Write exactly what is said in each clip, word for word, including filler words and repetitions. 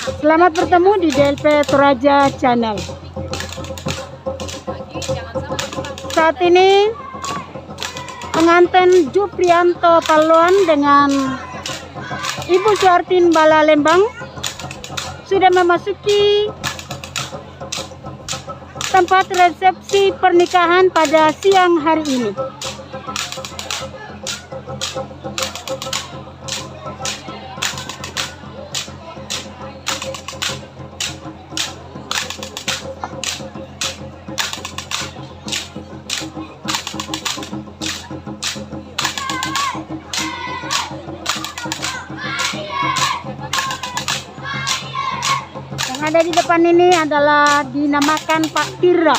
Selamat bertemu di D L P Toraja Channel. Saat ini pengantin Juprianto Paloan dengan Ibu Suartin Bala Lembang sudah memasuki tempat resepsi pernikahan pada siang hari ini. Yang ada di depan ini adalah dinamakan Pak Tira.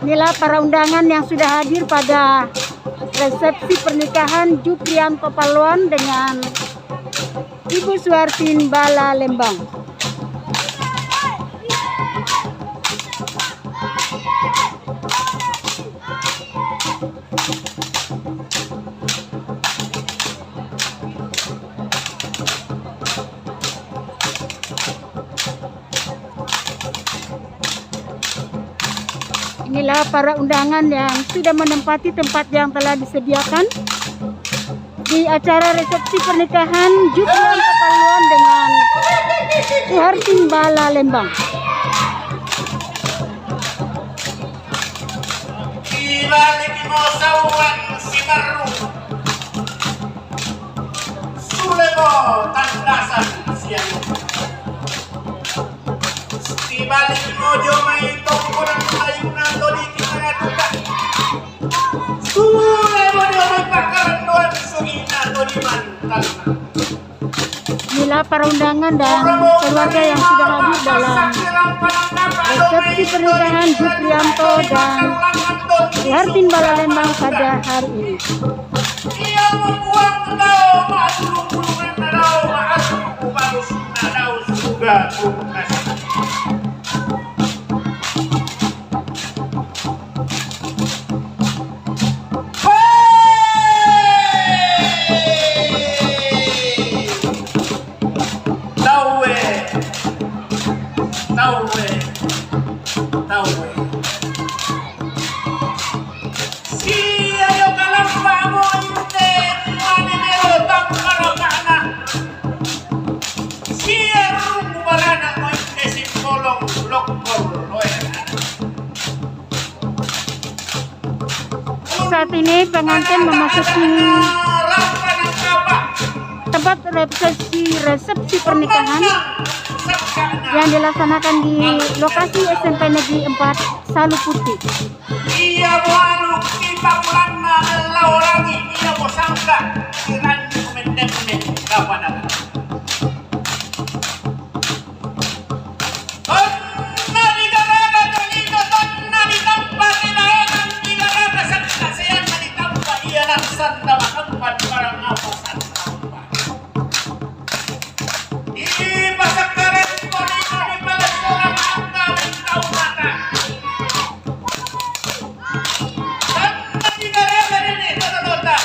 Inilah para undangan yang sudah hadir pada resepsi pernikahan Juprianto Paloan dengan Ibu Suartin Bala Lembang. Inilah para undangan yang sudah menempati tempat yang telah disediakan di acara resepsi pernikahan Jubilan Paloan dengan Suhartin Bala Lembang. Di balik mo sauan si Marru, sule mo tandasan siya. Di balik mo dio mai tongkonan layuna to di kinangatuka. Sule mo dio mai pakarandoan sugina to di mantanna. Inilah para undangan dan keluarga yang sudah hadir dalam resepsi pernikahan Juprianto dan Suhartin Bala Lembang pada hari ini. Ia membuang dao, maasulu pulungan na dao, maasulu kubalusna dao, suga kukas. Taue, taue, taue. Sia io kalampa mo inde mane melo tampalokana. Sia rungu barana mo inde simbolong lokkor loena. Saat ini pengantin memasuki tempat resepsi, resepsi pernikahan yang dilaksanakan di lokasi S M P Negeri empat Salu Putih. Ia mo anu kita bulanna lao langi, ia mo sangka irannu mendemme kapanana. Tonna digaraga tolino, tonna ditampa ri daenang, digaraga sakkaseanna ditampa ia nassanna makampan barang apa sanna. Dipasakkareng tolino, dipalessurang angka mintau mata. Tonna digaraga nene tolonota,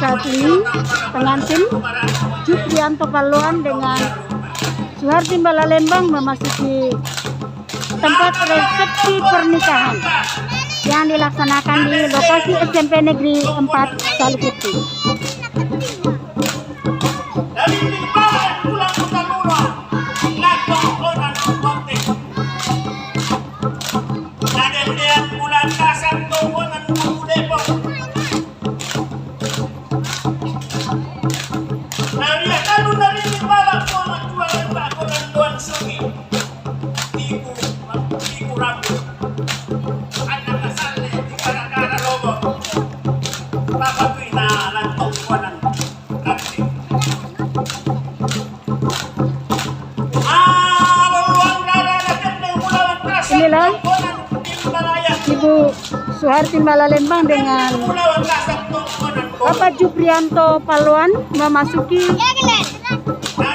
Saat ini pengantin Juprianto Paloan dengan Suharti Balalembang memasuki tempat resepsi pernikahan yang dilaksanakan di lokasi S M P Negeri empat Salukiti. Nariakanu narini pala' ko matua' ri pakorandoan sungi', iku, iku rabu. Anna kasalle di kara-kara lobo. Papatuina lantong kuanan. Inilah Ibu Suharti Balalembang dengan Bapak Juprianto Paloan memasuki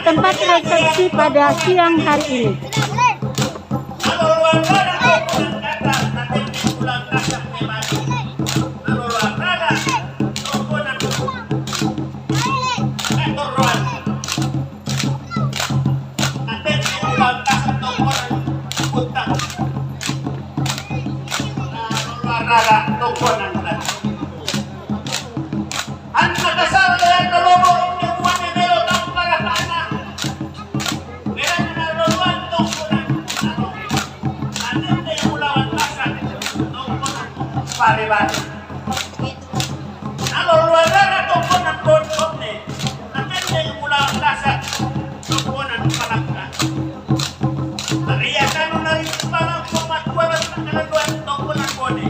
tempat resepsi pada siang hari ini. Anna kasalle anna lobo' inde muane melo tampara kana. Beranna loloan tongkonan. Anne ulawan tasak tongkonan. Bare-bare. Naloloan rara tongkonan bontonne. Anne ulawan tasak tongkonan palakka. Maria kanu nari palang pematuaran nakalanduan tongkonan bone.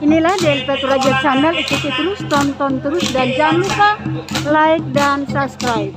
Inilah D L P Toraja Channel, ikuti terus, tonton terus, dan jangan lupa like dan subscribe.